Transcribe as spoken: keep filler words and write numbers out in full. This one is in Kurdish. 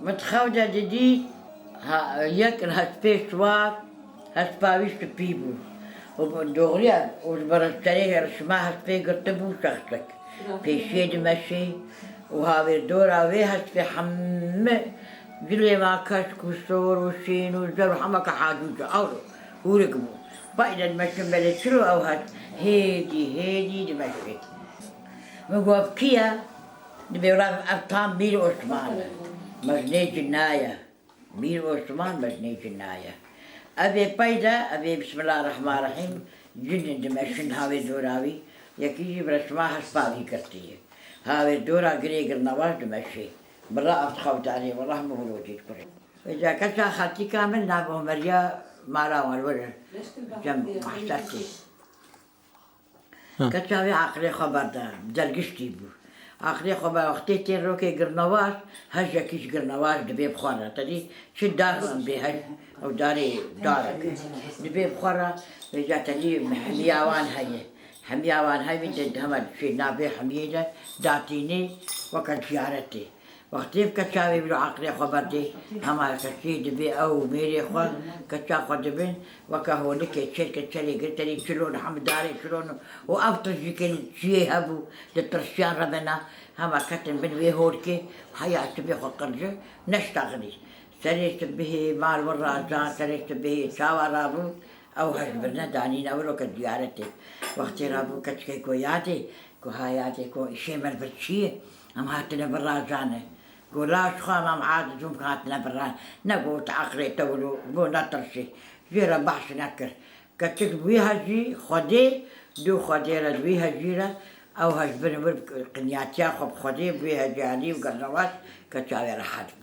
Min di xew de didît, ha, yek hespê siwar, hespa wî spî bû. Û bi-, doğruya, û ji ber serê rişma hespê girtibû şexsek. Pêşiyê dimeşê û hawêr dora wê hespê hemî cilê ma keşk û sor û şîn û zer û hema ke hacû ji ewro hûrik bû. Payde dimeşin belê çilo ew hesp hêdî hêdî dimeşê. Min got, "Ev kî ye?" Dibê wela ev tam Mîr Osman e. Mejnê cina ye. Mîr Osman mejnê cina ye. Ev ê peyde, ev ê Bismillahirrahmanirrahîm, cin dimeşin hawê dora wî. Yekî jî bi resma hespa wî girtiye. Hawê dora girê girnewaş dimeşê. Bira ev xewdanê, wellah min wilo dît kurê. Vêca kesa xetîka min nav Omeriya mala wan were. Cem Mahsetê. Ha. Keça wê aqilê xwe berda, dergiştî bû. Aqilê xwe ber wextê tê rokê girnewaş, hejekî ji girnewaş dibê bi xwe re. Tedî çi dar em bê hej, ew darê darek. Dibê bi xwe re, vêca tedî hemiya wan heye. Hemiya wan heye, tê hema şê navê hemiyê de datînê weke ziyaretê. Wextê bi keça wê wilo aqilê xwe berdê, hema keçê dibê ew û mêrê xwe, keça xwe dibin, weke holikê çêrke çerê girtedî çilon, hemî darê çilon û ev tijîkên çiyê hebû, di tirsiyan re bena, hema ketin bin wê holkê, heya sibê xwe qirci, neşta xirî. Serê sibihê mal wir razan, serê sibihê çawa rabû, ew hej birine danîne wilo ke ziyaretê. Wextê rabû keçikê ku yadê, Ku haya tê ku îşê me li vir çi ye? Em hatine vir razane. Ku laş xwe em, em aciz bûn ku hatine vir ra-, negot aqilê te wilo, bo netirsî. Jê re behs nekir. Keçik bi wî hejî Xwedê, dû Xwedê re di wî hejî re, ew hej bin vir qinyatiya xwe bi Xwedê, bi wî hejî alî û gernewaş keça wê rehet bû.